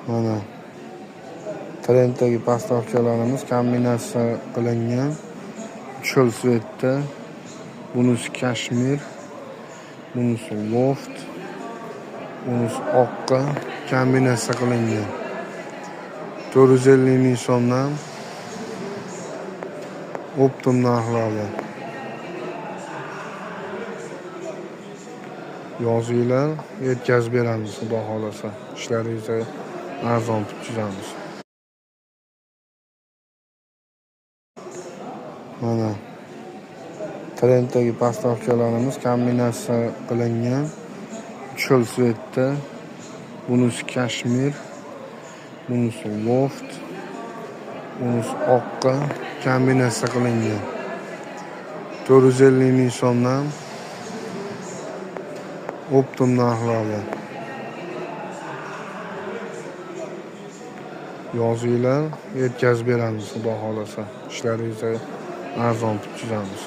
Mana trenddagi pastavkalarimiz kombinatsiya qilingan. 3 xil svetda. Bunisi kashmir, bunisi loft, bunisi oqqa kombinatsiya qilingan. 450 ming so'mdan optim narxlarda. Yozinglar, yetkazib beramiz, xudo xolasa. Ishlaringizga arzon bitkazamiz. Mana trenddagi pastavkalarimiz kombinatsiya qilingan. 3 xil svetda. Bunisi kashmir, bunisi loft, bunisi oqqa kombinatsiya qilingan. 450 ming so'mdan optim narxlarda. Yozinglar, yetkazib beramiz, xudo xolasa. Ishlaringizga arzon bitkazamiz.